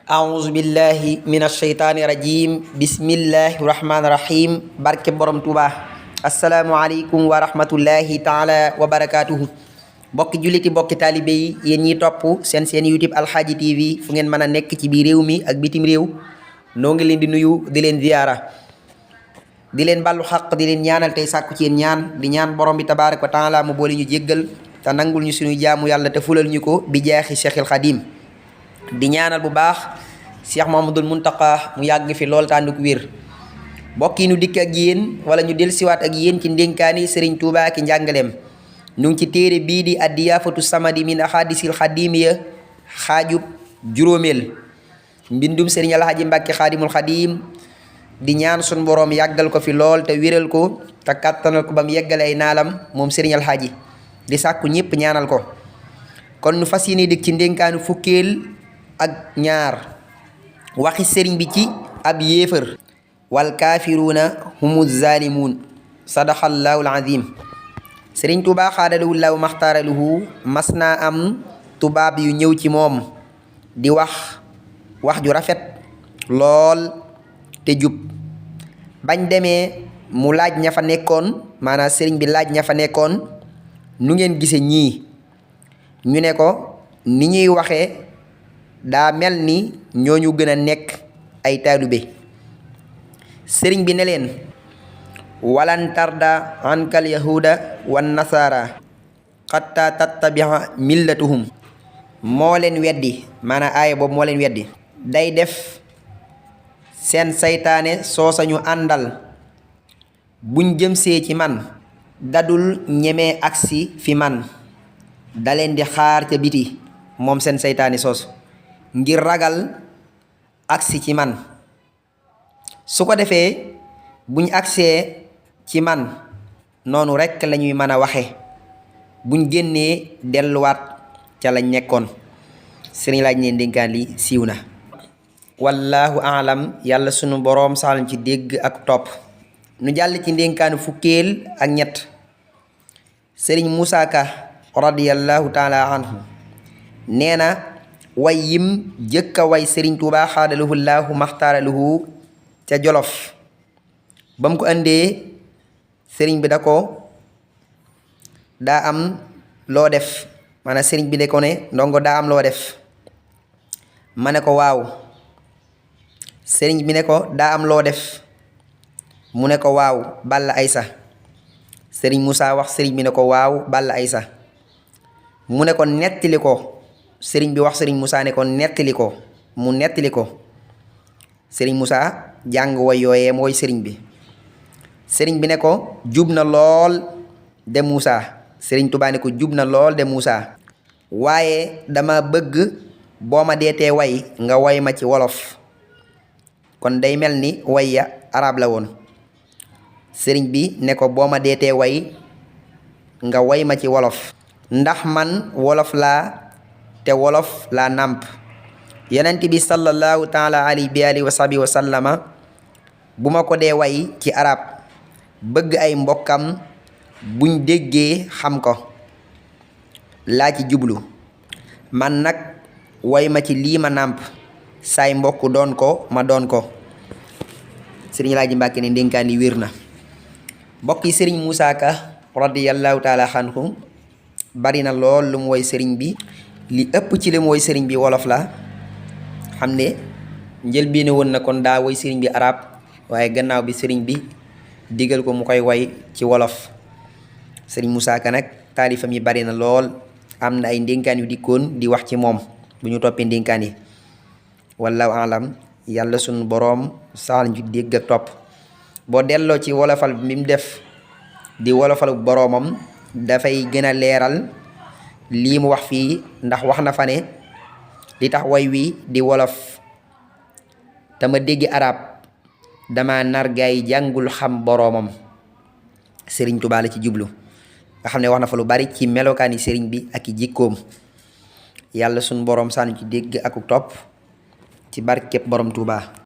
أعوذ بالله من الشيطان الرجيم بسم الله الرحمن الرحيم barke borom Tuuba asalaamualeykum wa rahmatullahi taala wa barakatuhu bokki julliti bokki taalibe yi yéen ñiy topp seen YouTube Alxaaji TV fu ngeen mën a nekk ci biir réew mi ak bitim réew noo ngi leen di nuyu di leen ziyaara di leen ballu xaq di leen ñaanal tey sàkku ci yéen ñaan di ñaan borom bi tabaaraka wa taala mu boole ñu jéggal te nangul ñu suñu jaamu yàlla te fulal ñu ko bi jaaxi Cheikhul Xadim di ñaanal bu baax Cheikh Mouhamadoul Mountakha mu yàgg fi lool tànduk wér mbokk yi nu dikk ak yéen wala ñu dellusiwaat ak yéen ci ndénkaani Serigne Touba ki njàngaleem ñu ngi ci téere bii di Ad-Diyaafatu Samadi min Ahadisil Xadimiya xaajub juróomeel mbindum Serigne Alhaji Mbàkke Xaadimul Xadim di ñaan sun boroom yàggal ko fi lool te wéral ko te kàttanal ko ba mu yeggale ay naalam moom Serigne Alhaji di sàkku ñëpp ñaanal ko kon nu fas yéene dikk ci ndénkaanu fukkeel ak ñaar waxi sëriñ bi ci ab yéefër wal kaafiruuna humu zaalimuun sadaqallaahu al-aziim sëriñ Tuubaa xaadalahu llaahu maxtaaralahu mas naa am tubaab yu ñëw ci moom di wax ju rafet lool te jub bañ demee mu laaj ña fa nekkoon maanaam sëriñ bi laaj ña fa nekkoon nu ngeen gise ñii ñu ne ko ni ñuy waxee daa mel ni ñooñu gën a nekk ay taalibe sëriñ bi ne leen walan tarda ankal yahuda wan nasara xatta tattabia millatuhum moo leen weddi maanaam aaya boobu moo leen weddi day def seen saytaane soo sañu àndal buñ jëmsee ci man dadul ñemee agsi fi man da leen di xaar ca biti moom seen saytaane soosu ngir ragal agsi ci man su ko defee buñ agsee ci man noonu rekk lañuy mën a waxe buñ génnee delluwaat ca lañ nekkoon sëriñ laaj ne ndénkaan li siiw na wallaahu aalam yàlla sunu boroom saxal ci dégg ak topp nu jàll ci ndénkaanu fukkeel ak ñett sëriñ Musaa Ka radiyallahu taala anhu nee na way yim jëkk a way sëriñ Tuubaa xaadalahu llaahu maxtaaralahu ca Jolof ba mu ko andee sëriñ bi daa am loo def maanaam sëriñ bi de ko ne ndongo daa am loo def ma ne ko waaw sëriñ bi ne ko daa am loo def mu ne ko waaw Balla Aysa sëriñ Musaa wax sëriñ bi ne ko waaw Balla Aysa mu ne ko nettali ko sëriñ bi wax sëriñ Musaa ne ko nettali ko mu nettali ko sëriñ Musaa jàng way yooyee mooy sëriñ bi ne ko jub na lool de Musaa sëriñ Tuubaa ne ko jub na lool de Musaa waaye dama bëgg boo ma deetee way nga way ma ci wolof kon day mel ni way ya arab la woon sëriñ bi ne ko boo ma deetee way nga way ma ci wolof ndax man wolof laa te wolof laa nàmp yonent bi sallallahu taala alayhi wa sahbihi wa sallama bu ma ko dee way ci arab bëgg ay mbokkam buñ déggee xam ko laa ci jublu man nag way ma ci lii ma nàmp saay mbokk doon ko ma doon ko sëriñ Alaaji Mbàkke ne ndénkaan yi wér na mbokk yi sëriñ Musaa Ka radiyallahu taala anhu bari na lool lu mu woy sëriñ bi li ëpp ci li mu woy sëriñ bi wolof la xam ne njëlbéene woon na kon daa woy sëriñ bi arab waaye gannaaw bi sëriñ bi digal ko mu koy woy ci wolof sëriñ Musaa Ka nag taalifam yi bari na lool am na ay ndénkaan yu dikkoon di wax ci moom bu ñu toppee ndénkaan yi wallaahu alam yàlla sunu boroom saxal ñu dégg ak topp boo delloo ci wolofal bi mu def di wolofalu boroomam dafay gën a leeral lii mu wax fii ndax wax na fa ne li tax way wi di wolof te ma dégg arab dama nar gaay jàngul xam boroomam sëriñ Tuubaa la ci jublu nga xam ne wax na fa lu bari ci melokaani sëriñ bi ak i jikkoom yàlla sunu boroom sànni ci dégg ak topp ci barkeb borom Tuubaa